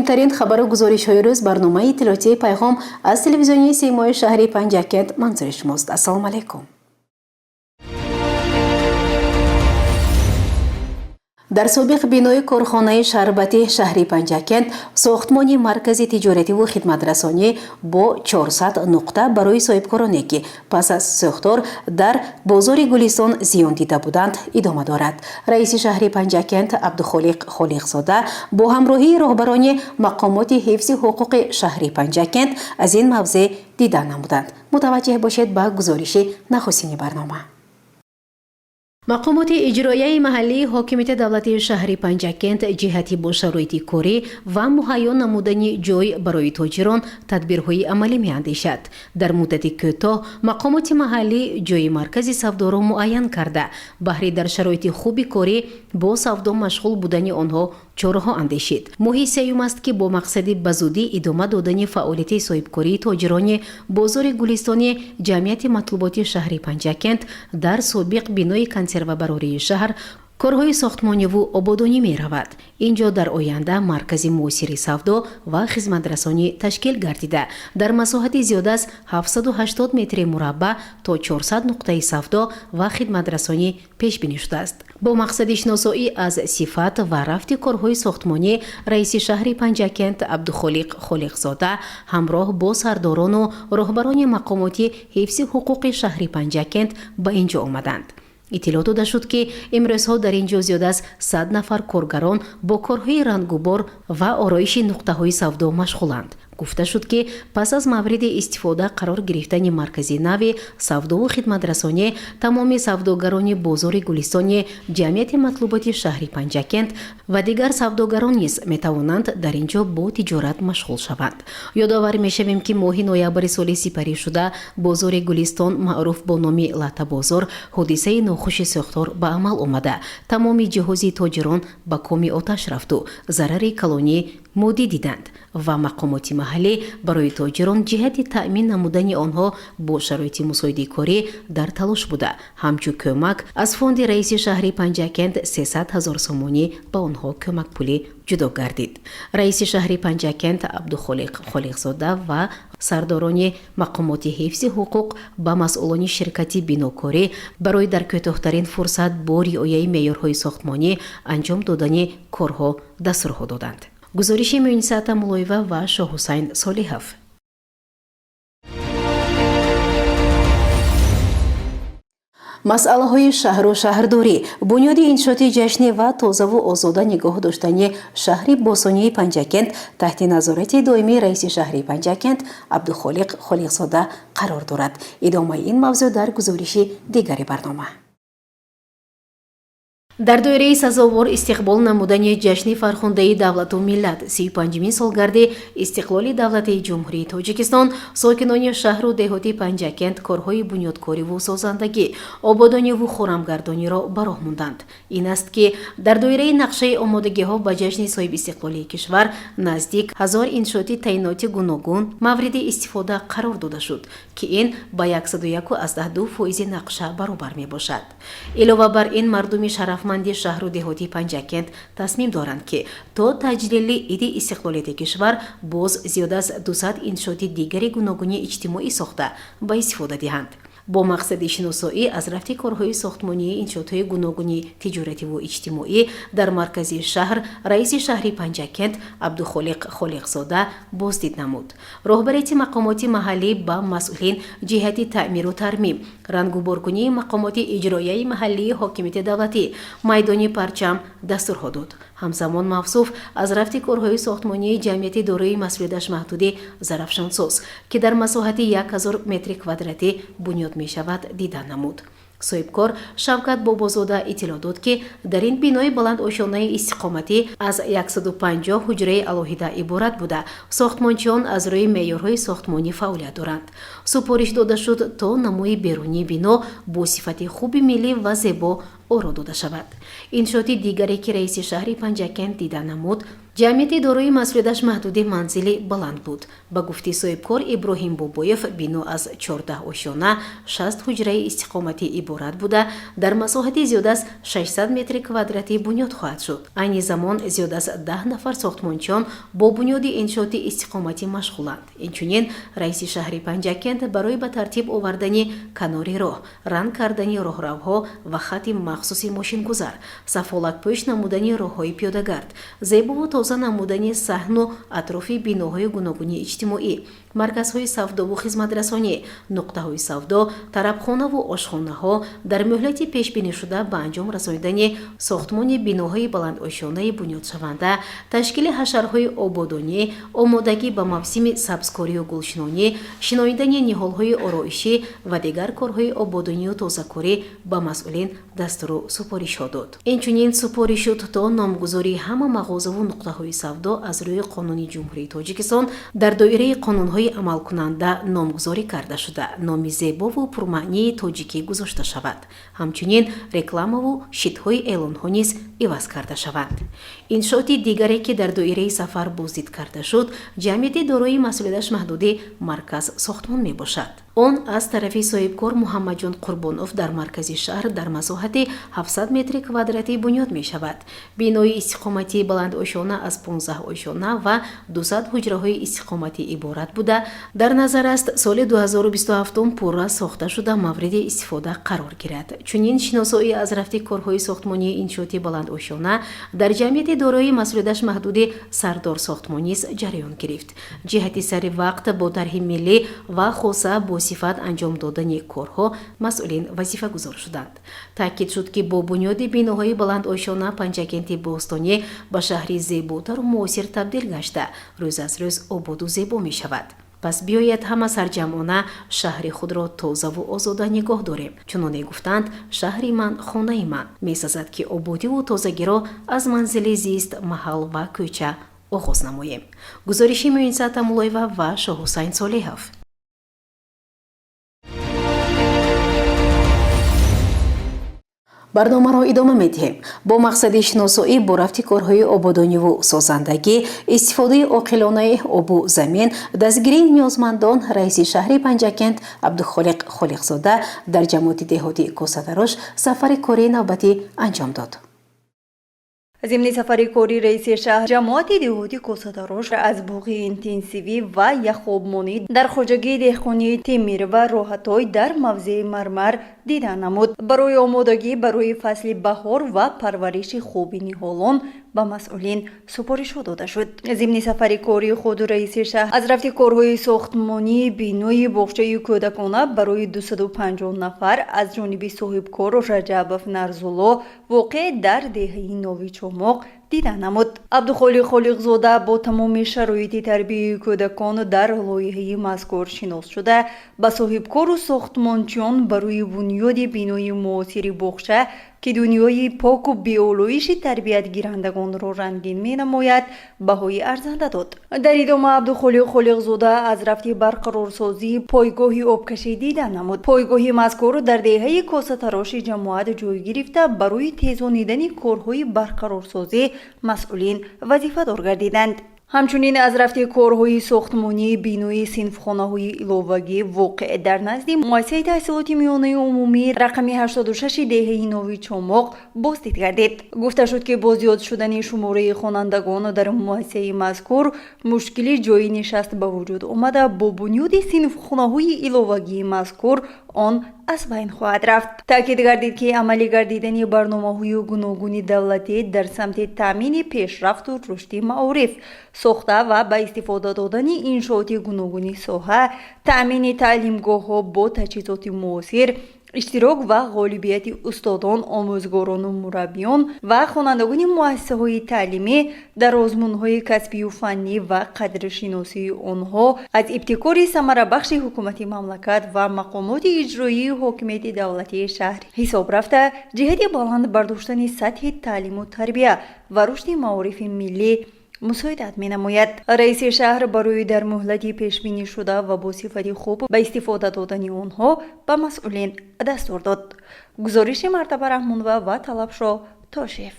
Муҳимтарин хабару гузоришҳои рӯз, барномаи иттилоотии «Пайғом» аз телевизиони Симои шаҳри Панҷакент манзури шумост. Ассалому алайкум. Дар собиқ бинои корхонаи шарбати шаҳри Панҷакент сохтмони маркази тиҷоративу хидматрасонӣ бо 400 нуқта барои соҳибкороне, ки пас аз сӯхтор дар бозори Гулистон зиён дида буданд, идома дорад. Раиси шаҳри Панҷакент Абдухолиқ Холиқзода бо ҳамроҳии роҳбарони мақомоти ҳифзи ҳуқуқи шаҳри Панҷакент аз ин мавзеъ дида намуданд. Мутаваҷҷеҳ бошед ба гузориши нахустини барнома. Мақомоти иҷроияи маҳаллии ҳокимияти давлатии шаҳри Панҷакент ҷиҳати бо шароити корӣ ва муҳайё намудани ҷой барои тоҷирон тадбирҳои амалӣ меандешад. Дар муддати кӯтоҳ мақомоти маҳаллӣ ҷои маркази савдоро муайян карда, баҳри дар шароити хуби корӣ бо савдо машғул будани онҳо чораҳо андешид. Моҳи сеюм аст, ки бо мақсади ба зудӣ идома додани фаъолияти соҳибкории тоҷирони бозори Гулистони ҷамъияти матлуботи шаҳри Панҷакент дар собиқ бинои консервабарории шаҳр корҳои сохтмониву ободонӣ меравад. Ин ҷо дар оянда маркази муосири савдо ва хизматрасонӣ ташкил гардида, дар масоҳати зиёда аз 780 метри мураббаъ то 400 нуқтаи савдо ва хидматрасонӣ пешбинӣ шудааст. Бо мақсади шиносоӣ аз сифат ва рафти корҳои сохтмонӣ раиси шаҳри Панҷакент Абдухолиқ Холиқзода ҳамроҳ бо сардорону роҳбарони мақомоти ҳифзи ҳуқуқи шаҳри Панҷакент ба ин ҷо омаданд. Иттилоъ дода шуд, ки имрӯзҳо дар ин ҷо зиёда аз 100 нафар коргарон бо корҳои рангубор ва ороиши нуқтаҳои савдо машғуланд. Гуфта шуд, ки пас аз мавриди истифода қарор гирифтани маркази нави савдову хидматрасонӣ тамоми савдогарони бозори Гулистони ҷамъияти матлуботи шаҳри Панҷакент ва дигар савдогарон низ метавонанд дар ин ҷо бо тиҷорат машғул шаванд. Ёдовар мешавем, ки моҳи ноябри соли сипаришуда бозори Гулистон, маъруф бо номи Латтабозор, ҳодисаи нохуши сӯхтор ба амал омада, тамоми ҷиҳози тоҷирон ба коми оташ рафту зарари калонӣ моддӣ диданд ва мақомоти маҳаллӣ барои тоҷирон ҷиҳати таъмин намудани онҳо бо шароити мусоиди корӣ дар талош буда, ҳамчун кӯмак аз фонди раиси шаҳри Панҷакент 300 ҳазор сомонӣ ба онҳо кӯмакпулӣ ҷудо гардид. Раиси шаҳри Панҷакент Абдухолиқ Холиқзода ва сардорони мақомоти ҳифзи ҳуқуқ ба масъулони ширкати бинокорӣ барои дар кӯтоҳтарин фурсат бо риояи меъёрҳои сохтмонӣ анҷом додани корҳо дастурҳо доданд. Гузориши Муинса Тамулоева ва Шоҳҳусайн Солиҳов. Масъалаҳои шаҳру шаҳрдорӣ, бунёди иншооти ҷашнӣ ва тозаву озода нигоҳ доштани шаҳри бостонии Панҷакент таҳти назорати доимии раиси шаҳри Панҷакент Абдухолиқ Холиқзода қарор дорад. Идомаи ин мавзӯъ дар гузориши дигари барнома. Дар доираи сазовор истиқбол намудани ҷашни фархундаи давлату миллат, 35-умин солгарди истиқлоли давлатии Ҷумҳурии Тоҷикистон, сокинони шаҳру деҳоти Панҷакент корҳои бунёдкориву созандагӣ, ободониву хӯрамгардониро ба роҳ монданд. Ин аст, ки дар доираи нақшаи омодагиҳо ба ҷашни соҳибистиқлолии кишвар наздик 1000 иншооти таъиноти гуногун мавриди истифода қарор дода шуд, ки ин ба 101,2 фоизи нақша баробар мебошад. Илова бар ин, мардуми шарафманди шаҳру деҳоти Панҷакент тасмим доранд, ки то таҷлили иди истиқлолияти кишвар боз зиёда аз 200 иншооти дигари гуногуни иҷтимоӣ сохта ба истифода диҳанд. Бо мақсади шиносоӣ аз рафти корҳои сохтмонии иншоотҳои гуногуни тиҷоративу иҷтимоӣ дар маркази шаҳр раиси шаҳри Панҷакент Абдухолиқ Холиқзода боздид намуд. Роҳбарияти мақомоти маҳаллӣ ба масъулин ҷиҳати таъмиру тармим, рангуборкунии мақомоти иҷроияи маҳаллии ҳокимияти давлатӣ, майдони парчам дастурҳо дод. Ҳамзамон мавсуф аз рафти корҳои сохтмонии ҷамъияти дорои масъулияташ маҳдуди «Зарафшонсоз», ки дар масоҳати 1000 метри квадратӣ бунёд мешавад, дида намуд. Соҳибкор Шавкат Бобозода иттилоъ дод, ки дар ин бинои баландошёнаи истиқоматӣ аз 150 ҳуҷраи алоҳида иборат буда, сохтмончиён аз рӯи меъёрҳои сохтмонӣ фаъолият доранд. Супориш дода шуд, то намои берунии бино бо сифати хуби миллӣ ва зебо оро дода шавад. Иншооти дигаре, ки раиси шаҳри Панҷакент дида намуд. Ҷамъияти дорои масъулияташ маҳдуди «Манзили баланд» буд. Ба гуфти соҳибкор Иброҳим Бобоев, бино аз 14 ошёна, 60 ҳуҷраи истиқоматӣ иборат буда, дар масоҳати зиёд аз 600 метри квадратӣ бунёд хоҳад шуд. Айни замон зиёд аз 10 нафар сохтмончиён бо бунёди иншооти истиқоматӣ машғуланд. Инчунин раиси шаҳри Панҷакент барои ба тартиб овардани канори роҳ, ранг кардани роҳравҳо ва хати махсуси мошингузар, сафолакпӯш намудани роҳҳои пиёдагард, зебову тоза намудани саҳну атрофи биноҳои гуногуни иҷтимоӣ, марказҳои савдову хизматрасонӣ, нуқтаҳои савдо, тарабхонаву ошхонаҳо, дар муҳлати пешбинишуда ба анҷом расонидани сохтмони биноҳои баландошёнаи бунёдшаванда, ташкили ҳашарҳои ободонӣ, омодагӣ ба мавсими сабзкорию гулшинонӣ, шинонидани ниҳолҳои ороишӣ ва дигар корҳои ободонию тозакорӣ ба масъулин дастуру супоришҳо дод. Инчунин супориш шуд, то номгузории ҳама мағозаву нуқтаҳои савдо аз рӯи Қонуни Ҷумҳурии Тоҷикистон дар доираи қонунҳои амалкунанда номгузорӣ карда шуда, номи зебову пурмаънии тоҷикӣ гузошта шавад. Ҳамчунин рекламаву щитҳои эълонҳо низ иваз карда шаванд. Иншооти дигаре, ки дар доираи сафар боздид карда шуд, ҷамъияти дорои масъулияташ маҳдуди «Марказ сохтмон» мебошад. Он аз тарафи соҳибкор Муҳаммадҷон Қурбонов дар маркази шаҳр дар масоҳати 700 метри квадратӣ бунёд мешавад. Бинои истиқоматии баландошёна аз 15 ошёна ва 200 ҳуҷраҳои истиқоматӣ иборат буда, дар назар аст, соли 2027 пурра сохта шуда, мавриди истифода қарор гирад. Чунин шиносоӣ аз рафти корҳои сохтмонии иншооти баландошёна дар ҷамъияти дорои масъулияташ маҳдуди «Сардор сохтмон» низ ҷараён гирифт. Ҷиҳати сари вақт бо тарҳи миллӣ ва хоса бо сифат анҷом додани корҳо масъулин вазифагузор шуданд. Таъкид шуд, ки бо бунёди биноҳои баландошёна Панҷакенти бостонӣ ба шаҳри зеботару муосир табдил гашта, рӯз аз рӯз ободу зебо мешавад. Пас биёед, ҳама сарҷамъона шаҳри худро тозаву озода нигоҳ дорем. Чуноне гуфтанд: «Шаҳри ман, хонаи ман». Месазад, ки ободиву тозагиро аз манзили зист, маҳал ва кӯча оғоз намоем. Гузориши Муинса Тамулоева ва Шоҳҳусайн Солеҳов. Барномаро идома медиҳем. Бо мақсади шиносоӣ бо рафти корҳои ободониву созандагӣ, истифодаи оқилонаи обу замин, дастгирии ниёзмандон, раиси шаҳри Панҷакент Абдухолиқ Холиқзода дар ҷамоати деҳоти Косатарош сафари кории навбатӣ анҷом дод. Зимни сафари кори раиси шаҳр ҷамоати деҳоти Косатарош аз боғи интенсивӣ ва яхобмонӣ дар хоҷагии деҳқонии Темир ва Роҳатой дар мавзеи Мармар дида намуд. Барои омодагӣ барои фасли баҳор ва парвариши хуби ниҳолон ба масъулин супоришҳо дода шуд. Зимни сафари кори худ раиси шаҳр аз рафти корҳои сохтмонии бинои боғчаи кӯдакона барои 250 нафар аз ҷониби соҳибкор Раҷабов Нарзулло, воқеъ дар деҳаи Нови Чомоқ, дида намуд. Абдухолиқ Холиқзода бо тамоми шароити тарбияи кӯдакон дар лоиҳаи мазкур шинос шуда, ба соҳибкору сохтмончиён барои бунёди бинои муосири боғча, ки дунёи поку беолоиши тарбиятгирандагонро рангин менамояд, баҳои арзанда дод. Дар идома Абдухолиқ Холиқзода аз рафти барқарорсозии пойгоҳи обкашӣ дида намуд. Пойгоҳи мазкур дар деҳаи Косатароши ҷамоат ҷой гирифта, барои тезонидани корҳои барқарорсозӣ масъулин вазифадор гардиданд. Ҳамчунин аз рафти корҳои сохтмонии бинои синфхонаҳои иловагӣ, воқеъ дар назди муассисаи таҳсилоти миёнаи умумӣ рақами 86 деҳаи Нови Чомоқ, боздид гардид. Гуфта шуд, ки бо зиёд шудани шумораи хонандагон дар муассисаи мазкур мушкили ҷойи нишаст ба вуҷуд омада, бо бунёди синфхонаҳои иловагии мазкур он аз байн хоҳад рафт. Таъкид гардид, ки амалӣ гардидани барномаҳои гуногуни давлатӣ дар самти таъмини пешрафту рушди маориф, сохта ва ба истифода додани иншооти гуногуни соҳа, таъмини таълимгоҳҳо бо таҷҳизоти муосир, иштирок ва ғолибияти устодон, омӯзгорону мураббиён ва хонандагони муассисаҳои таълимӣ дар озмунҳои касбию фаннӣ ва қадршиносии онҳо аз ибтикори самарабахши ҳукумати мамлакат ва мақомоти иҷроии ҳокимияти давлатии шаҳр ҳисоб рафта, ҷиҳати баланд бардоштани сатҳи таълиму тарбия ва рушди маорифи миллӣ мусоидат менамояд. Раиси шаҳр барои дар муҳлати пешбинишуда ва бо сифати хуб ба истифода додани онҳо ба масъулин дастур дод. Гузориши Мартаба Раҳмонова ва Талабшо Тошев.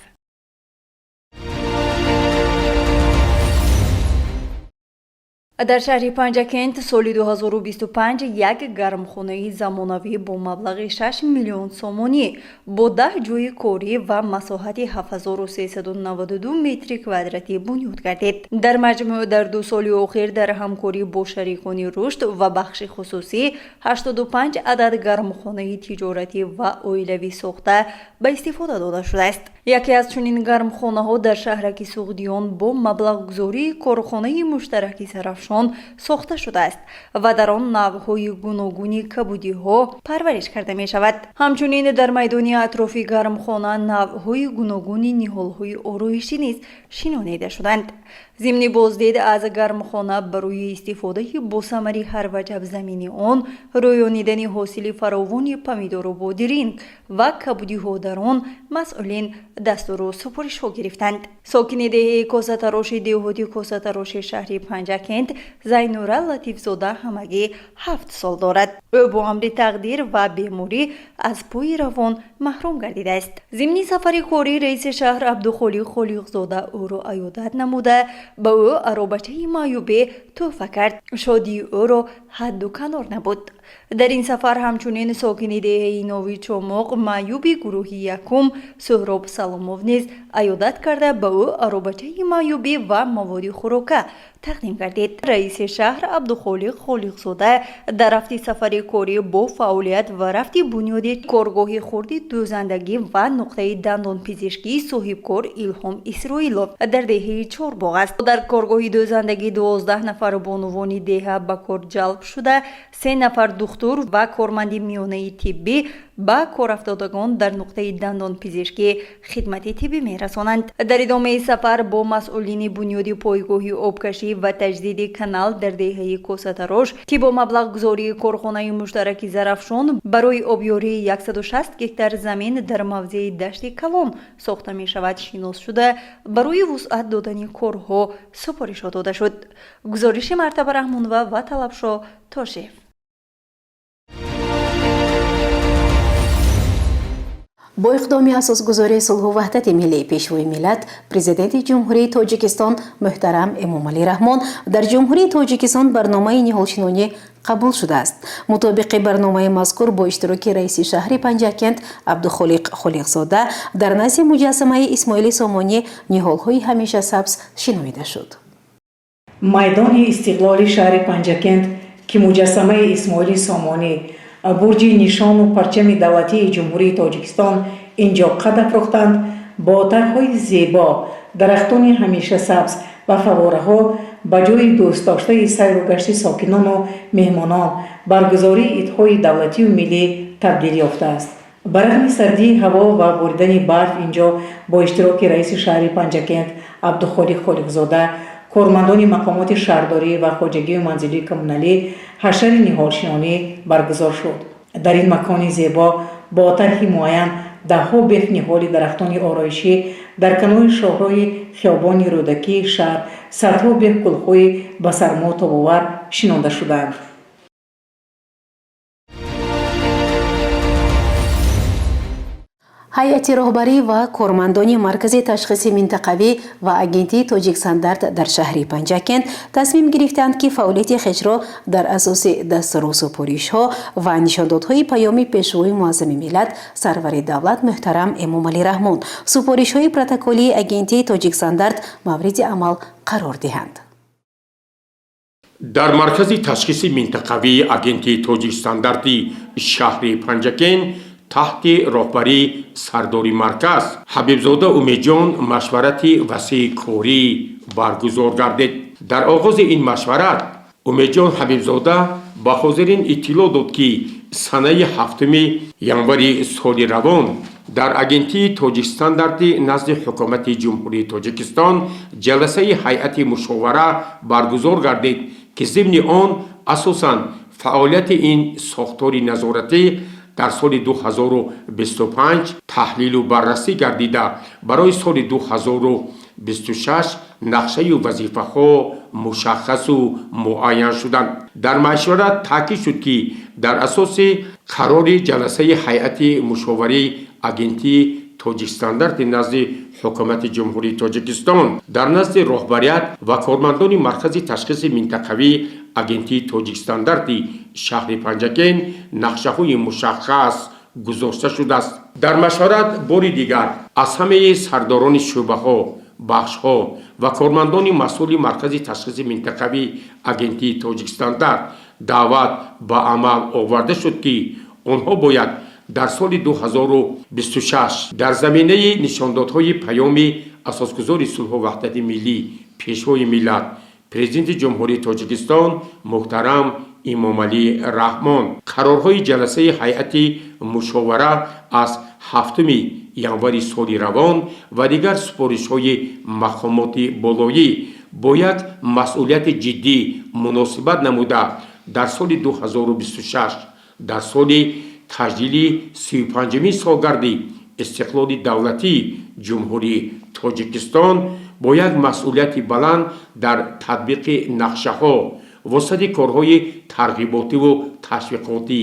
Дар шаҳри Панҷакент соли 2025 як гармхонаи замонавӣ бо маблағи 6 миллион сомонӣ бо 10 ҷойи корӣ ва масоҳати 7392 метри квадратӣ бунёд гардид. Дар маҷмӯъ дар 2 соли охир дар ҳамкорӣ бо шарикони рушд ва бахши хусусӣ 85 адад гармхонаи тиҷоратӣ ва оилавӣ сохта ба истифода дода шудааст. Яке аз чунин гармхонаҳо дар шаҳраки Суғдиён бо маблағгузории корхонаи муштараки Зарафшон сохта шудааст ва дар он навъҳои гуногуни кабудиҳо парвариш карда мешавад. Ҳамчунин дар майдони атрофи гармхона навъҳои гуногуни ниҳолҳои ороишӣ низ шинонида шуданд. Зимни боздид аз гармхона барои истифодаи босамари ҳар ваҷаб замини он, рӯёнидани ҳосили фаровони помидору бодиринг ва кабудиҳо дар он масъулин дастуру супоришҳо гирифтанд. Сокини деҳаи Косатароши деҳоти Косатароши шаҳри Панҷакент Зайнура Латифзода ҳамагӣ 7 сол дорад. Ӯ бо амри тақдир ва беморӣ аз пои равон маҳрум гардидааст. Зимни сафари корӣ раиси шаҳр Абдухолиқ Холиқзода ӯро аёдат намуда ба ӯ аробачаи маъюбе тӯҳфа кард. Шодии ӯро ҳадду канор набуд. Дар ин сафар ҳамчунин сокини деҳаи Нови Чомоқ маъюби гурӯҳи якум Суҳроб Саломов низ аёдат карда ба ӯ аробачаи маъюбӣ ва маводи хӯрока тақдим гардид. Раиси шаҳр Абдухолиқ Холиқзода дар рафти сафари корӣ бо фаъолият ва рафти бунёди коргоҳи хурди дӯзандагӣ ва нуқтаи дандонпизишкии соҳибкор Илҳом Исроилов дар деҳаи Чорбоғ аст. Дар коргоҳи дӯзандагӣ 12 нафар бонувони деҳа ба кор ҷалб шуда, 3 нафар духтур ва корманди миёнаи тиббӣ ба корафтодагон дар нуқтаи дандонпизишкӣ хидмати тиббӣ мерасонанд. Дар идомаи сафар бо масъулини бунёди пойгоҳи обкашӣ ва таҷдиди канал дар деҳаи Косатарош, ки бо маблағгузории корхонаи муштараки Зарафшон барои обёрии 160 гектар замин дар мавзеи Дашти Калон сохта мешавад, шинос шуда барои вусъат додани корҳо супоришҳо дода шуд. Гузориши Мартаба Раҳмонова ва Талабшо Тошев. Бо иқдоми асосгузори сулҳу ваҳдати миллӣ, Пешвои миллат, Президенти Ҷумҳурии Тоҷикистон муҳтарам Эмомалӣ Раҳмон дар Ҷумҳурии Тоҷикистон барномаи ниҳолшинонӣ қабул шудааст. Мутобиқи барномаи мазкур бо иштироки раиси шаҳри Панҷакент Абдухолиқ Холиқзода дар назди муҷассамаи Исмоили Сомонӣ ниҳолҳои ҳамеша сабз шинонида шуд. Майдони Истиқлоли шаҳри Панҷакент, ки муҷассамаи Исмоили Сомонӣ, бурҷи нишону парчами давлатии Ҷумҳурии Тоҷикистон ин ҷо қад афрохтанд, бо тарҳҳои зебо, дарахтони ҳамешасабз ва фаввораҳо ба ҷои дӯстдоштаи сайру гашти сокинону меҳмонон, баргузории идҳои давлатию миллӣ табдил ёфтааст. Ба рағми сардии ҳаво ва боридани барф ин ҷо бо иштироки раиси шаҳри Панҷакент Абдухолиқ Холиқзода, кормандони мақомоти шаҳрдорӣ ва хоҷагию манзилии коммуналӣ ҳашари ниҳолшинонӣ баргузор шуд. Дар ин макони зебо бо тарҳи муайян даҳҳо бех ниҳоли дарахтони ороишӣ, дар канори шоҳроҳи хиёбони Рӯдакии шаҳр садҳо бех гулҳои ба сармо тобовар шинонда шудаанд. Ҳайати роҳбарӣ ва кормандони Маркази ташхиси минтақавӣ ва Агентии Тоҷикстандарт дар шаҳри Панҷакент тасмим гирифтанд, ки фаъолияти хешро дар асоси дастуру супоришҳо ва нишондодҳои Паёми Пешвои муаззами миллат, сарвари давлат муҳтарам Эмомалӣ Раҳмон, супоришҳои протоколии Агентии Тоҷикстандарт мавриди амал қарор диҳанд. Дар Маркази ташхиси минтақавии Агентии Тоҷикстандарти шаҳри Панҷакент таҳти роҳбарии сардори марказ Ҳабибзода Умедҷон машварати васеи корӣ баргузор гардид. Дар оғози ин машварат Умедҷон Ҳабибзода ба ҳозирин иттилоъ дод, ки санаи 7 январи соли равон дар Агентии Тоҷикстандарти назди Ҳукумати Ҷумҳурии Тоҷикистон ҷаласаи ҳайати мушовара баргузор гардид, ки зимни он асосан фаъолияти ин сохтори назоратӣ дар соли 2025 таҳлилу баррасӣ гардида, барои соли 2026 нақшаю вазифаҳо мушаххасу муайян шуданд. Дар машварат таъкид шуд, ки дар асоси қарори ҷаласаи ҳайати мушоварии Агентии Тоҷикстандарти назди Ҳукумати Ҷумҳурии Тоҷикистон дар назди роҳбарият ва кормандони Маркази ташхиси минтақавии Агентии Тоҷикстандарти шаҳри Панҷакент нақшаҳои мушаххас гузошта шудааст. Дар машварат бори дигар аз ҳамаи сардорони шӯъбаҳо, бахшҳо ва кормандони масъули Маркази ташхиси минтақавии Агентии Тоҷикстандарт даъват ба амал оварда шуд, ки онҳо бояд дар соли 2026 дар заминаи нишондодҳои Паёми Асосгузори сулҳу ваҳдати миллӣ, Пешвои миллат, Президенти Ҷумҳурии Тоҷикистон муҳтарам Эмомалӣ Раҳмон, қарорҳои ҷаласаи ҳайати мушовара аз 7 январи соли равон ва дигар супоришҳои мақомоти болоӣ бо як масъулияти ҷиддӣ муносибат намуда, дар соли 2026, дар соли таҷлили 35-умин солгарди истиқлоли давлатии Ҷумҳурии Тоҷикистон, бо як масъулияти баланд дар татбиқи нақшаҳо, воситаи корҳои тарғиботиву ташвиқотӣ,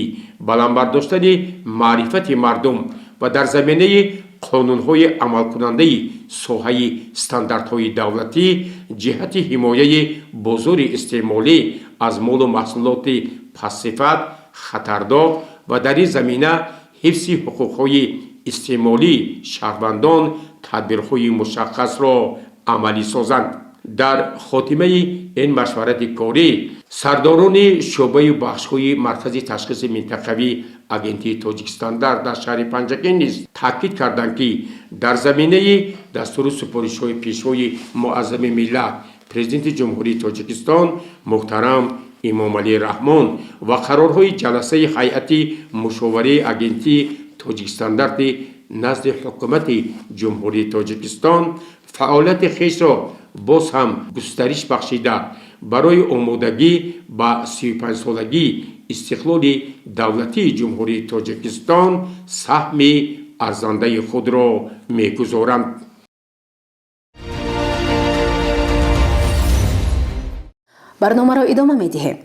баланд бардоштани маърифати мардум ва дар заминаи қонунҳои амалкунандаи соҳаи стандартҳои давлатӣ ҷиҳати ҳимояи бозори истеъмолӣ аз молу маҳсулоти пастсифат, хатарнок ва дар ин замина ҳифзи ҳуқуқҳои истеъмолии шаҳрвандон тадбирҳои мушаххасро амалӣ созанд. Дар хотимаи ин машварати корӣ сардорони шӯъбаю бахшҳои Маркази ташхиси минтақавии Агентии Тоҷикстандарт дар шаҳри Панҷакент низ таъкид карданд, ки дар заминаи дастуру супоришҳои Пешвои муаззами миллат, Президенти Ҷумҳурии Тоҷикистон муҳтарам Эмомалӣ Раҳмон ва қарорҳои ҷаласаи ҳайати мушовараи Агентии Тоҷикстандарти назди Ҳукумати Ҷумҳурии Тоҷикистон фаъолияти хешро боз ҳам густариш бахшида, барои омодагӣ ба 35-солагии истиқлоли давлатии Ҷумҳурии Тоҷикистон саҳми арзандаи худро мегузоранд. Барномаро идома медиҳем.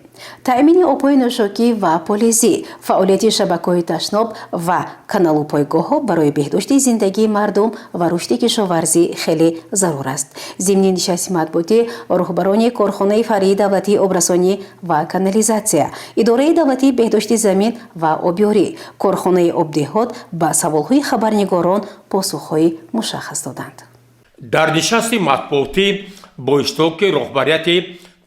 Таъмини обҳои нӯшокӣ ва полезӣ, фаъолияти шабакаҳои ташноб ва каналу пойгоҳҳо барои беҳдошти зиндагии мардум ва рушди кишоварзӣ хеле зарур аст. Зимни нишасти матбуотӣ роҳбарони корхонаи фаръии давлатии обрасонӣ ва канализатсия, Идораи давлатии беҳдошти замин ва обёрӣ, корхонаи обдеҳот ба саволҳои хабарнигорон посухҳои мушаххас доданд. Дар нишасти матбуотӣ бо иштироки роҳбарияти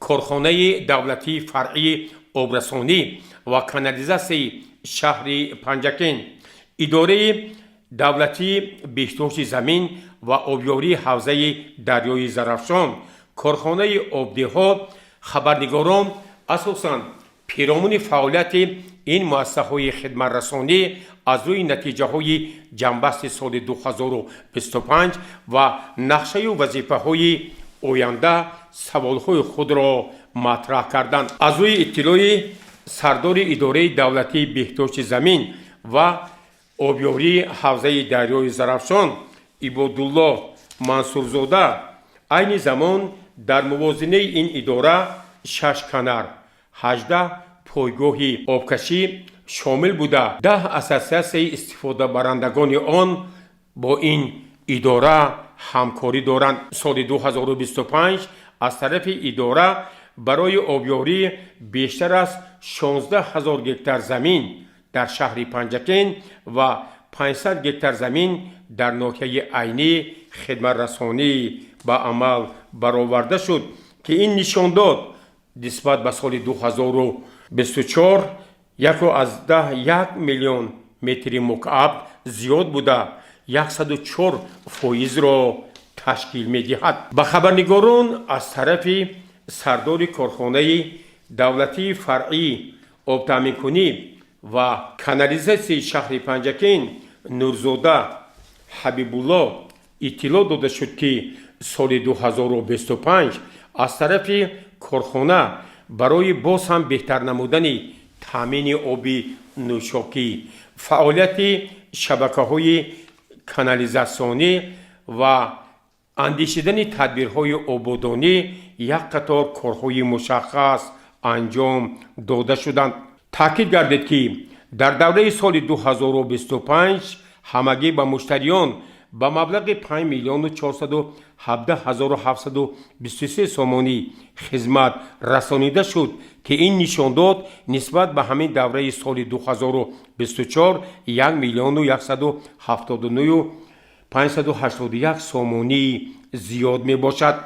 корхонаи давлатии фаръии обрасонӣ ва канализатсияи шаҳри Панҷакент, Идораи давлатии беҳдошти замин ва обёрии ҳавзаи дарёи Зарафшон, корхонаи обдеҳот хабарнигорон асосан пиромуни фаъолияти ин муассисаҳои хидматрасонӣ аз рӯи натиҷаҳои ҷамъбасти соли 2025 ва нақшаю вазифаҳои оянда саволҳои худро матраҳ карданд. Аз рӯи иттилои сардори Идораи давлатии беҳдошти замин ва обёрии ҳавзаи дарёи Зарафшон Ибодулло Мансурзода, айни замон дар мувозинаи ин идора шаш канал, 18 пойгоҳи обкашӣ шомил буда, 10 ассотсиатсияи истифодабарандагони он бо ин идора ҳамкорӣ доранд. Соли 2025 аз тарафи идора барои обёрӣ бештар аз 16 ҳазор гектар замин дар шаҳри Панҷакент ва 500 гектар замин дар ноҳияи Айнӣ хидматрасонӣ ба амал бароварда шуд, ки ин нишондод нисбат ба соли 2024 1,1 миллион метри мукааб зиёд буда, 104 фоизро ташкил медиҳад. Ба хабарнигорон аз тарафи сардори корхонаи давлатии фаръии обтаъминкунӣ ва канализатсияи шаҳри Панҷакент Нурзода Ҳабибулло иттилоъ дода шуд, ки соли 2025 аз тарафи корхона барои боз ҳам беҳтар намудани таъмини оби нӯшокӣ, фаъолияти шабакаҳои канализатсионӣ ва андешидани тадбирҳои ободонӣ як қатор корҳои мушаххас анҷом дода шуданд. Таъкид гардид, ки дар давраи соли 2025 ҳамагӣ ба муштариён Ба маблағи 5 миллиону 417 ҳазору 723 сомонӣ хизмат расонида шуд, ки ин нишондод нисбат ба ҳамин давраи соли 2024 1 миллиону 179 581 сомонӣ зиёд мебошад.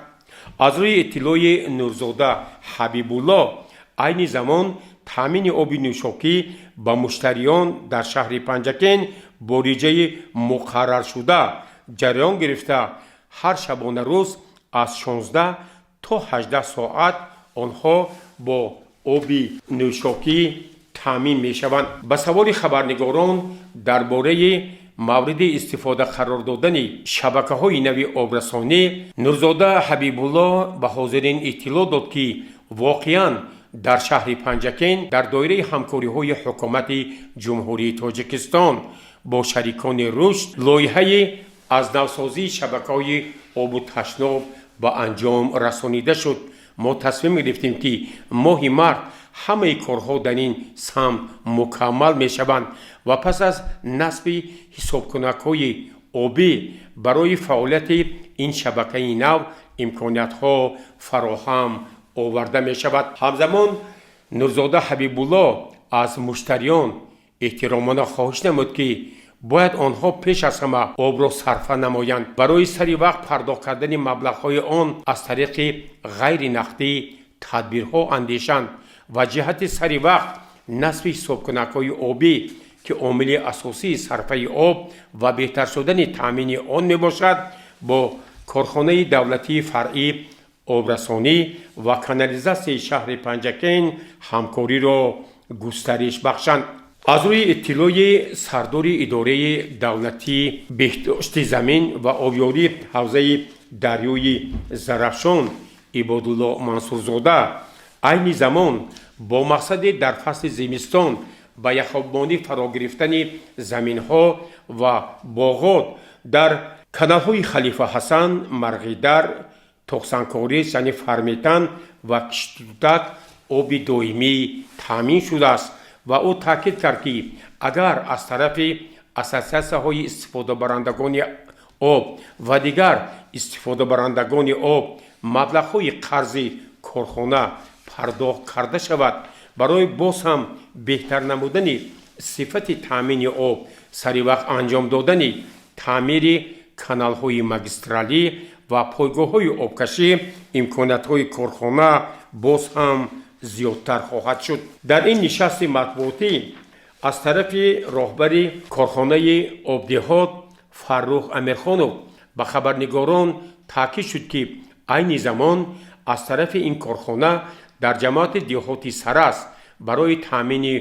Аз рӯи иттилои Нурзода Ҳабибулло, айни замон таъмини оби нӯшокӣ ба муштариён дар шаҳри Панҷакент бо реҷаи муқарраршуда ҷараён гирифта, ҳар шабонарӯз аз 16 то 18 соат онҳо бо оби нӯшокӣ таъмин мешаванд. Ба саволи хабарнигорон дар бораи мавриди истифода қарор додани шабакаҳои нави обрасонӣ, Нурзода Ҳабибулло ба ҳозирин иттилоъ дод, ки воқеан дар шаҳри Панҷакент дар доираи ҳамкориҳои Ҳукумати Ҷумҳурии Тоҷикистон бо шарикони рушд лоиҳаи аз навсозии шабакаҳои обу ташноб ба анҷом расонида шуд. Мо тасмим гирифтем, ки моҳи март ҳамаи корҳо дар ин самт мукаммал мешаванд ва пас аз насби ҳисобкунакҳои обӣ барои фаъолияти ин шабакаи нав имкониятҳо фароҳам оварда мешавад. Ҳамзамон Нурзода Ҳабибулло аз муштариён эҳтиромона хоҳиш намуд, ки бояд онҳо пеш аз ҳама обро сарфа намоянд, барои сари вақт пардохт кардани маблағҳои он аз тариқи ғайри нақдӣ тадбирҳо андешанд ва ҷиҳати сари вақт насби ҳисобкунакҳои обӣ, ки омили асосии сарфаи об ва беҳтар шудани таъмини он мебошад, бо корхонаи давлатии фаръӣ обрасонӣ ва канализатсияи шаҳри Панҷакент ҳамкориро густариш бахшанд. Аз рӯи иттилои сардори идораи давлатии беҳдошти замин ва обёрии ҳавзаи дарёи Зарафшон Ибодулло Мансурзода, айни замон бо мақсади дар фасли зимистон ба яхобмонӣ фаро гирифтани заминҳо ва боғот дар каналҳои Халифа Ҳасан, Марғидар, Тоқсанкорӣ, яъне Фарметан ва Киштутак оби доимӣ таъмин шудааст ва ӯ таъкид кард, ки агар аз тарафи ассотсиатсияҳои истифодабарандагони об ва дигар истифодабарандагони об маблағҳои қарзи корхона пардохт карда шавад, барои боз ҳам беҳтар намудани сифати таъмини об, сари вақт анҷом додани таъмири каналҳои магистралӣ ва пойгоҳҳои обкашӣ имкониятҳои корхона боз ҳам зиёдтар хоҳад шуд. Дар ин нишасти матбуотӣ аз тарафи роҳбари корхонаи Обдеҳот Фаррух Амирхонов ба хабарнигорон таъкид шуд, ки айни замон аз тарафи ин корхона дар ҷамоати деҳоти Сарас барои таъмини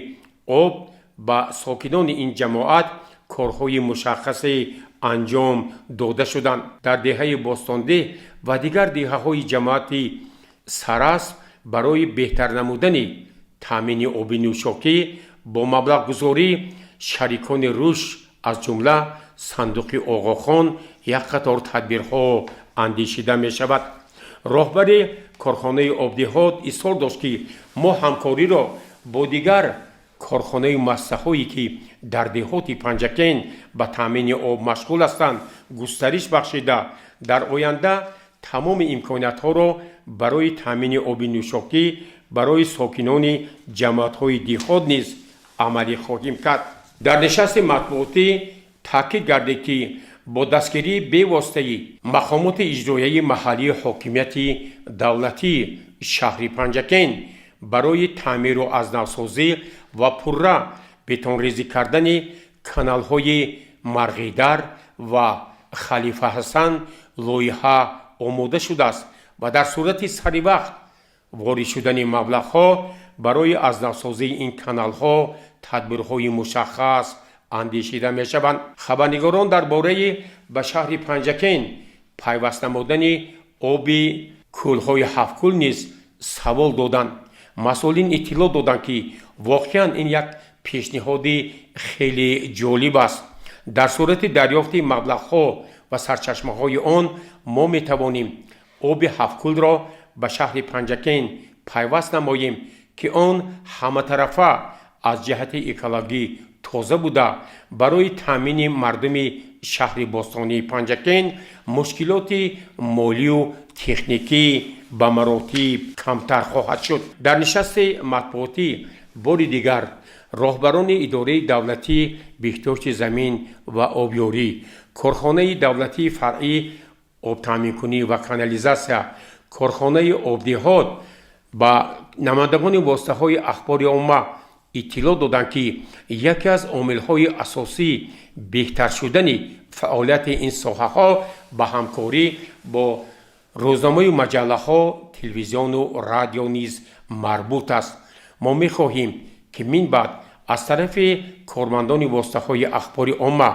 об ба сокинони ин ҷамоат корҳои мушаххасе анҷом дода шуданд. Дар деҳаи Бостондеҳ ва дигар деҳаҳои ҷамоати Сарас барои беҳтар намудани таъмини оби нӯшокӣ бо маблағгузории шарикони рушд, аз ҷумла сандуқи Оғохон, як қатор тадбирҳо андешида мешавад. Роҳбари корхонаи Обдеҳот изҳор дошт, ки мо ҳамкориро бо дигар корхонаю муассисаҳое, ки дар деҳоти Панҷакент ба таъмини об машғул ҳастанд, густариш бахшида, дар оянда тамоми имкониятҳоро барои таъмини оби нӯшокӣ барои сокинони ҷамоатҳои деҳот низ амалӣ хоҳем кард. Дар нишасти матбуотӣ таъкид гардид, ки бо дастгирии бевоситаи мақомоти иҷроияи маҳаллии ҳокимияти давлатии шаҳри Панҷакент барои таъмиру азнавсозӣ ва пурра бетонрезӣ кардани каналҳои Марғидар ва Халифа Ҳасан лоиҳа омода шудааст ва дар сурати сари вақт ворид шудани маблағҳо барои азнавсозии ин каналҳо тадбирҳои мушаххас андешида мешаванд. Хабарнигорон дар бораи ба шаҳри Панҷакент пайваст намудани оби кӯлҳои Ҳафткӯл низ савол доданд. Масъулин иттилоъ доданд, ки воқеан ин як пешниҳоди хеле ҷолиб аст. Дар сурати дарёфти маблағҳо ва сарчашмаҳои он мо метавонем оби Ҳафткӯлро ба шаҳри Панҷакент пайваст намоем, ки он ҳаматарафа аз ҷиҳати экологӣ тоза. тоза буда, барои таъмини мардуми шаҳри бостонии Панҷакент мушкилоти молию техникӣ ба маротиб камтар хоҳад шуд. Дар нишасти матбуотӣ бори дигар роҳбарони идораи давлатии беҳдошти замин ва обёрӣ, корхонаи давлатии фаръии обтаъминкунӣ ва канализатсия, корхонаи обдеҳот ба намояндагони воситаҳои ахбори омма иттилоъ доданд, ки яке аз омилҳои асосии беҳтар шудани фаъолияти ин соҳаҳо ба ҳамкорӣ бо рӯзномаю маҷаллаҳо, телевизиону радио низ марбут аст. Мо мехоҳем, ки минбаъд аз тарафи кормандони воситаҳои ахбори омма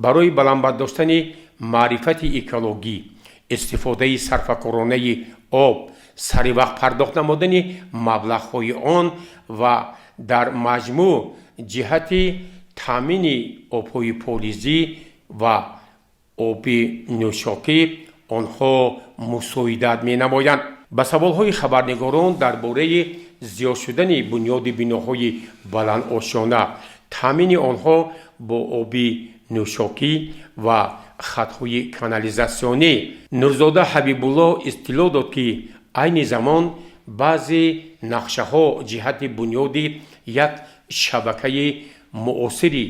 барои баланд бардоштани маърифати экологӣ, истифодаи сарфакоронаи об, саривақт пардохт намудани маблағҳои он ва дар маҷмӯъ ҷиҳати таъмини обҳои полизӣ ва оби нӯшокӣ онҳо мусоидат менамоянд. Ба саволҳои хабарнигорон дар бораи зиёд шудани бунёди биноҳои баландошёна, таъмини онҳо бо оби нӯшокӣ ва хатҳои канализатсионӣ, Нурзода Ҳабибулло иттилоъ дод, ки айни замон баъзе нақшаҳо ҷиҳати бунёди як шабакаи муосири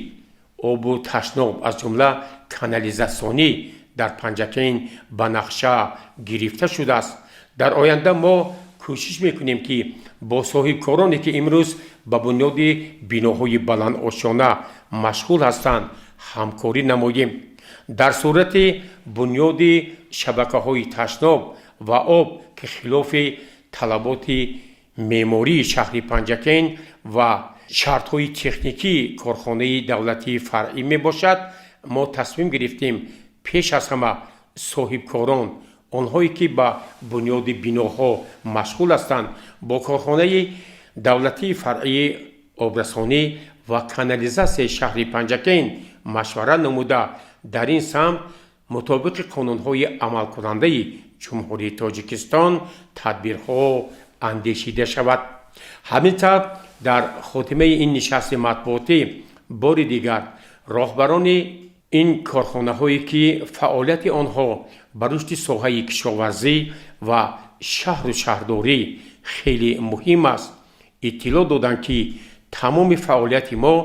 обу ташноб, аз ҷумла канализатсионӣ, дар Панҷакент ба нақша гирифта шудааст. Дар оянда мо кӯшиш мекунем, ки бо соҳибкороне, ки имрӯз ба бунёди биноҳои баландошёна машғул ҳастанд, ҳамкорӣ намоем. Дар сурати бунёди шабакаҳои ташноб ва об, ки хилофи талаботи меъмории шаҳри Панҷакент ва шартҳои техникии корхонаи давлатии фаръӣ мебошад, мо тасмим гирифтем, пеш аз ҳама соҳибкорон, онҳое ки ба бунёди биноҳо машғул ҳастанд, бо корхонаи давлатии фаръии обрасонӣ ва канализатсияи шаҳри Панҷакент машварат намуда, дар ин самт мутобиқи қонунҳои амалкунандаи Ҷумҳурии Тоҷикистон тадбирҳо андешида шавад. Ҳамин тавр, дар хотимаи ин нишасти матбуотӣ бори дигар роҳбарони ин корхонаҳое, ки фаъолияти онҳо ба рушди соҳаи кишоварзӣ ва шаҳру шаҳрдорӣ хеле муҳим аст, иттилоъ доданд, ки тамоми фаъолияти мо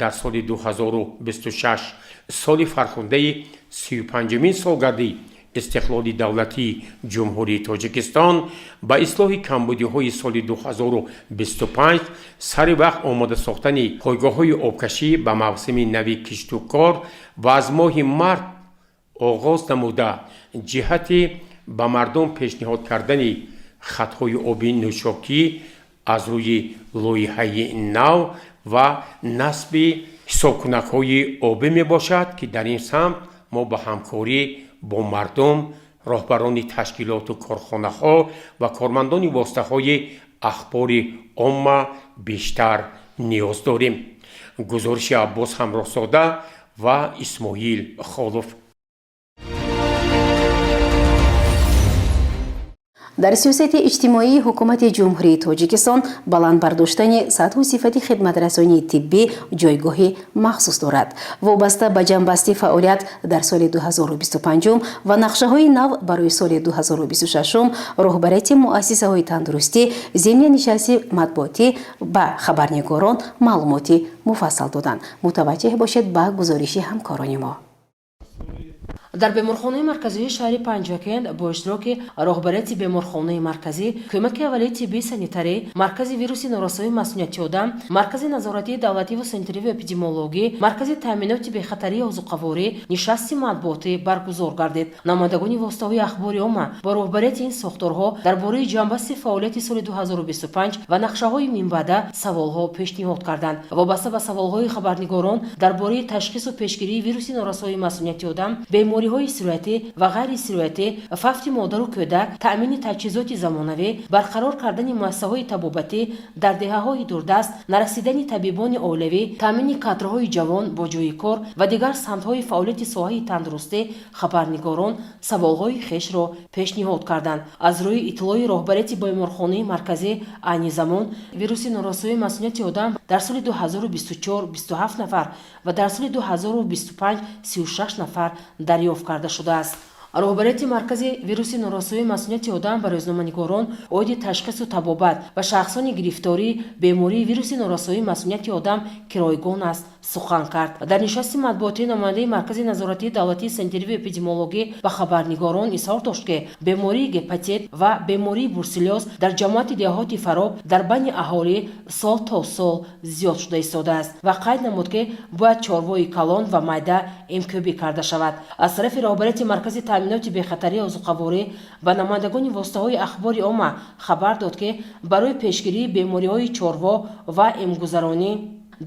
дар соли 2026, соли фархундаи 35-умин солгарди истиқлоли давлатии Ҷумҳурии Тоҷикистон, ба ислоҳи камбудиҳои соли 2025, сари вақт омода сохтани пойгоҳҳои обкашӣ ба мавсими нави киштукор ва аз моҳи март оғоз намуда ҷиҳати ба мардум пешниҳод кардани хатҳои оби нӯшокӣ аз рӯи лоиҳаи нав ва насби ҳисобкунакҳои обӣ мебошад, ки дар ин самт мо ба ҳамкорӣ бо мардум, роҳбарони ташкилоту корхонаҳо ва кормандони воситаҳои ахбори омма бештар ниёз дорем. Гузориши Аббос Ҳамроҳзода ва Исмоил Холов. Дар сиёсати иҷтимоии ҳукумати Ҷумҳурии Тоҷикистон баланд бардоштани сатҳу сифати хидматрасонии тиббӣ ҷойгоҳи махсус дорад. Вобаста ба ҷамъбасти фаъолият дар соли 2025 ва нақшаҳои нав барои соли 2026, роҳбарияти муассисаҳои тандурустӣ зимни нишасти матбуотӣ ба хабарнигорон маълумоти муфассал доданд. Мутаваҷҷеҳ бошед ба гузориши ҳамкорони мо. Дар беморхонаи марказии шаҳри Панҷакент бо иштироки роҳбарияти беморхонаи марказӣ, кӯмаки аввалияи тиббии санитарӣ, маркази вируси норасоии масунияти одам, маркази назоратии давлативу санитариву эпидемиологӣ, маркази таъминоти бехатарии озуқаворӣ нишасти матбуотӣ баргузор гардид. Намояндагони воситаҳои ахбори омма бо роҳбарияти ин сохторҳо дар бораи ҷамъбасти фаъолияти соли 2025 ва нақшаҳои минбаъда саволҳо пешниҳод карданд. Вобаста ба саволҳои хабарнигорон дар бораи ташхису пешгирии вируси норасоии масунияти одам, бемориҳои Бемориҳои сироятӣ ва ғайрисироятӣ, фавти модару кӯдак, таъмини таҷҳизоти замонавӣ, барқарор кардани муассисаҳои табобатӣ дар деҳаҳои дурдаст, нарасидани табибони оилавӣ, таъмини кадрҳои ҷавон бо ҷойи кор ва дигар самтҳои фаъолияти соҳаи тандурустӣ хабарнигорон саволҳои хешро пешниҳод карданд. Аз рӯи иттилои роҳбарияти беморхонаи марказӣ, айни замон вируси норасоии масунияти одам дар соли 2024 27 нафар ва дар соли 2025 36 нафар дарёфт карда шудааст. Роҳбарияти маркази вируси норасоии масунияти одам ба рӯзноманигорон оиди ташхису табобат ва шахсони гирифтории бемории вируси норасоии масунияти одам, ки ройгон аст, сухан кард. Дар нишасти матбуотии намояндаи Маркази назоратии давлатии санитариву эпидемиологӣ ба хабарнигорон изҳор дошт, ки бемории гепатит ва бемории бруселлёз дар ҷамоати деҳоти Фароб дар байни аҳолӣ сол то сол зиёд шуда истодааст ва қайд намуд, ки бояд чорвои калон ва майда эмкӯбӣ карда шавад. Аз тарафи роҳбарияти Маркази таъминоти бехатарии озуқаворӣ ба намояндагони воситаҳои ахбори омма хабар дод, ки барои пешгирии бемориҳои чорво ва эмгузаронӣ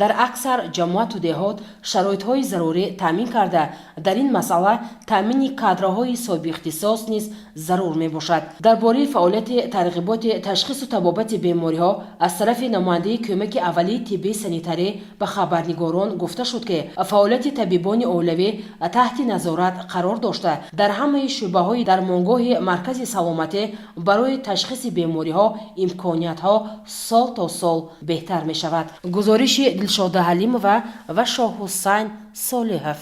дар аксар ҷамоату деҳот шароитҳои зарурӣ таъмин карда, дар ин масъала таъмини кадрҳои соҳибихтисос низ зарур мебошад. Дар бораи фаъолияти тарғиботи ташхису табобати бемориҳо аз тарафи намояндаи кӯмаки аввалии тиббии санитарӣ ба хабарнигорон гуфта шуд, ки фаъолияти табибони оилавӣ таҳти назорат қарор дошта, дар ҳамаи шӯъбаҳои дармонгоҳи маркази саломатӣ барои ташхиси бемориҳо имкониятҳо сол то сол беҳтар мешавад. Гузориши Дилшода Ҳалимова ва Шоҳҳусайн Солиҳов.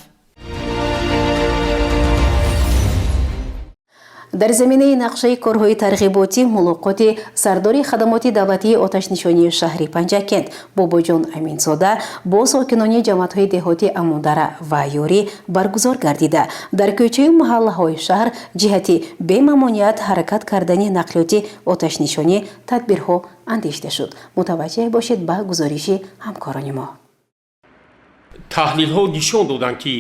Дар заминаи нақшаи корҳои тарғиботӣ мулоқоти сардори хадамоти давлатии оташнишонии шаҳри Панҷакент Бобоҷон Аминзода бо сокинони ҷамоатҳои деҳоти Амудара ва Ёрӣ баргузор гардида, дар кӯчаю маҳаллаҳои шаҳр ҷиҳати бемамоният ҳаракат кардани нақлиёти оташнишонӣ тадбирҳо андешида шуд. Мутаваҷҷеҳ бошед ба гузориши ҳамкорони мо. Таҳлилҳо нишон доданд, ки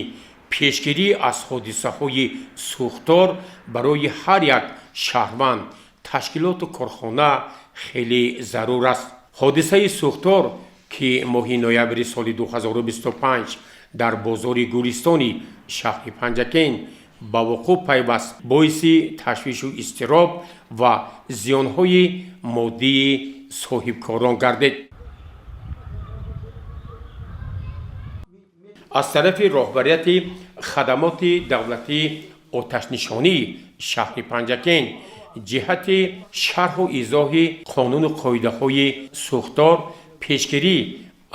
пешгирӣ аз ҳодисаҳои сӯхтор барои ҳар як шаҳрванд, ташкилоту корхона хеле зарур аст. Ҳодисаи сӯхтор, ки моҳи ноябри соли 2025 дар бозори Гулистони шаҳри Панҷакент ба вуқӯъ пайваст, боиси ташвишу изтироб ва зиёнҳои моддии соҳибкорон гардид. Аз тарафи роҳбарияти хадамоти давлатии оташнишонии шаҳри Панҷакент ҷиҳати шарҳу изоҳи қонуну қоидаҳои сӯхтор, пешгирӣ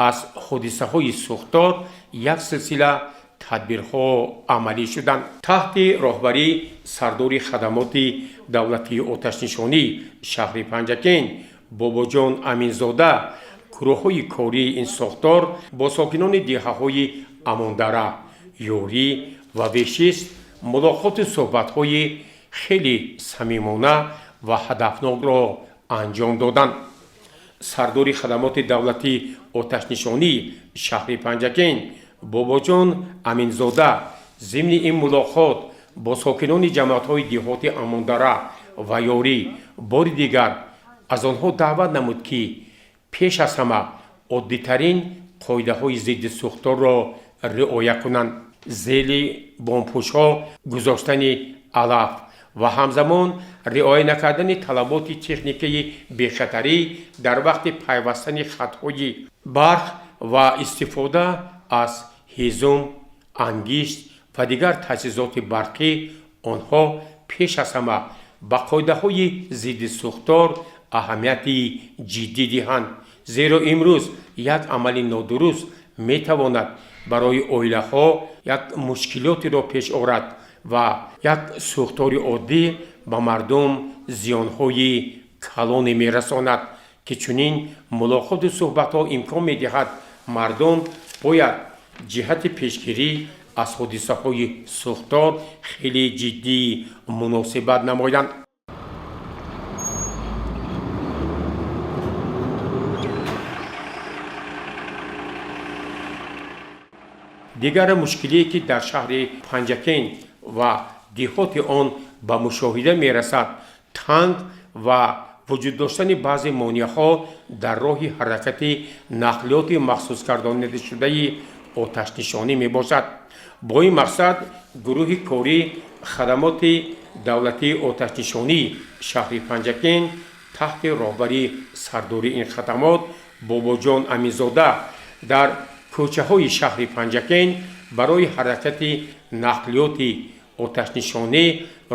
аз ҳодисаҳои сӯхтор як силсила тадбирҳо амалӣ шуданд. Таҳти роҳбарии сардори хадамоти давлатии оташнишонии шаҳри Панҷакент Бобоҷон Аминзода гурӯҳҳои кории ин сохтор бо сокинони деҳаҳои Амондара, Ёрӣ ва Вешист мулоқоту суҳбатҳои хеле самимона ва ҳадафнокро анҷом доданд. Сардори хадамоти давлатии оташнишонии шаҳри Панҷакент Бобоҷон Аминзода зимни ин мулоқот бо сокинони ҷамоатҳои деҳоти Амондара ва Ёрӣ бори дигар аз онҳо даъват намуд, ки пеш аз ҳама оддитарин қоидаҳои зидди сӯхторро риоя кунанд: зери бомпӯшҳо гузоштани алаф ва ҳамзамон риоя накардани талаботи техникаи бехатарӣ дар вақти пайвастани хатҳои барқ ва истифода аз ҳезум, ангишт ва дигар таҷҳизоти барқӣ. Онҳо пеш аз ҳама ба қоидаҳои зидди сӯхтор аҳамияти ҷиддӣ диҳанд, зеро имрӯз як амали нодуруст метавонад барои оилаҳо як мушкилотеро пеш орад ва як сӯхтори оддӣ ба мардум зиёнҳои калоне мерасонад, ки чунин мулоқоту суҳбатҳо имкон медиҳад. Мардум бояд ҷиҳати пешгирӣ аз ҳодисаҳои сӯхтор хеле ҷиддӣ муносибат намоянд. Дигар мушкилие, ки дар шаҳри Панҷакент ва деҳоти он ба мушоҳида мерасад, танг ва вуҷуд доштани баъзе монеаҳо дар роҳи ҳаракати нақлиёти махсусгардонидашудаи оташнишонӣ мебошад. Бо ин мақсад гурӯҳи корӣ хадамоти давлатии оташнишонии шаҳри Панҷакент таҳти роҳбарии сардори ин хадамот Бобоҷон Аминзода дар кӯчаҳои шаҳри Панҷакент барои ҳаракати нақлиёти оташнишонӣ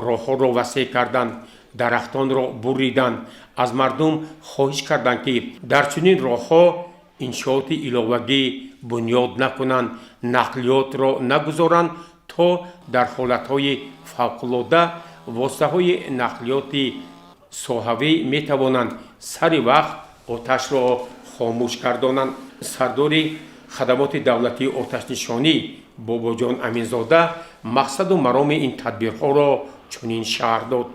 роҳҳоро васеъ карданд, дарахтонро буриданд, аз мардум хоҳиш карданд, ки дар чунин роҳҳо иншооти иловагӣ бунёд накунанд, нақлиётро нагузоранд, то дар ҳолатҳои фавқулода воситаҳои нақлиёти соҳавӣ метавонанд сари вақт оташро хомӯш гардонанд. Сардори хадамоти давлатии оташнишонӣ Бобоҷон Аминзода мақсаду мароми ин тадбирҳоро чунин шарҳ дод.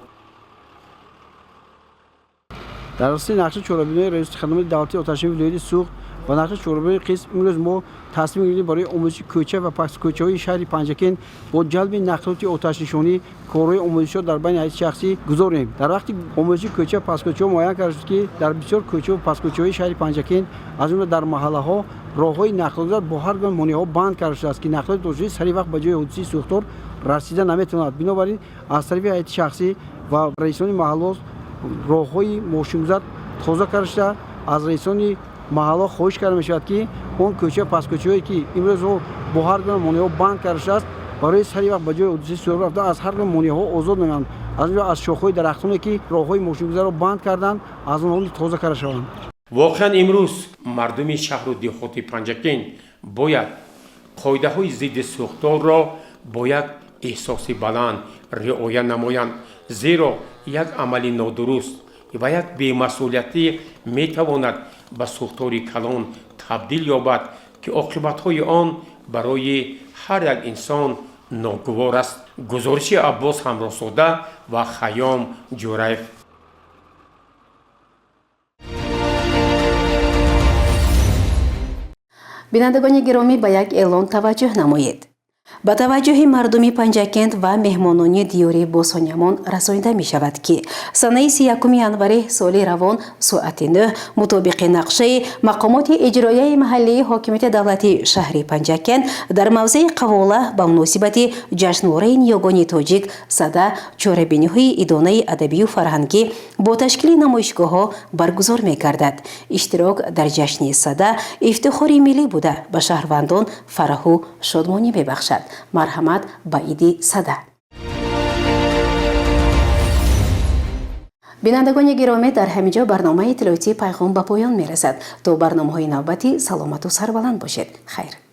Дар асоси нақшаи чорабиниҳои раёсати хадамоти давлатии оташнишонии вилояти Суғд ва нақшаи чорабиниҳои қисм имрӯз мо тасмим гирифтем барои омӯзиши кӯча ва пасткӯчаҳои шаҳри Панҷакент бо ҷалби нақлиёти оташнишонӣ корҳои омӯзиширо дар байни ҳайати шахсӣ гузорем. Дар вақти омӯзиши кӯча пасткӯчаҳо муайян карда шуд, ки дар бисёр кӯчаву пасткӯчаҳои шаҳри Панҷакент, аз ҷумла дар маҳаллаҳо, роҳҳои нақлиётгузар бо ҳар гуна монеаҳо банд карда шудааст, ки нақлиёти оташнишонӣ сари вақт ба ҷои ҳодисаи сӯхтор расида наметавонад. Бинобар ин аз тарафи ҳайати шахсӣ ва раисони маҳалло роҳҳои мошингузар тоза карда шуда, аз раисони маҳалло хоҳиш карда мешавад, ки он кӯча пасткӯчаҳое, ки имрӯз бо ҳар гуна монеаҳо банд карда шудааст, барои сари вақт ба ҷои ҳодисаи сӯхтор рафта аз ҳар гуна монеаҳо озод намоянд, аз ҷумла аз шохҳои дарахтоне, ки роҳҳои мошингузарро банд карданд, аз онҳо тоза карда шаванд. Воқеан, имрӯз мардуми шаҳру деҳоти Панҷакент бояд қоидаҳои зидди сӯхторро бо як эҳсоси баланд риоя намоянд, зеро як амали нодуруст ва як бемасъулиятӣ метавонад ба сӯхтори калон табдил ёбад, ки оқибатҳои он барои ҳар як инсон ногувор аст. Гузориши Аббос Ҳамроҳзода ва Хайём Ҷӯраев. Бинандагони гиромӣ, ба як эълон таваҷҷӯҳ намоед. Ба таваҷҷӯҳи мардуми Панҷакент ва меҳмонони диёри босониямон расонида мешавад, ки санаи 31 январи соли равон соати 9 мутобиқи нақшаи мақомоти иҷроияи маҳаллии ҳокимияти давлатии шаҳри Панҷакент дар мавзеи Қавола ба муносибати ҷашнвораи ниёгони тоҷик Сада чорабиниҳои идонаи адабию фарҳангӣ бо ташкили намоишгоҳҳо баргузор мегардад. Иштирок дар ҷашни Сада ифтихори миллӣ буда, ба шаҳрвандон фараҳу шодмонӣ мебахшад. Марҳамат ба иди Сада. Бинандагони гиромӣ, дар ҳамин ҷо барномаи иттилоотии Пайғом ба поён мерасад. То барномаҳои навбатӣ саломату сарбаланд бошед. Хайр.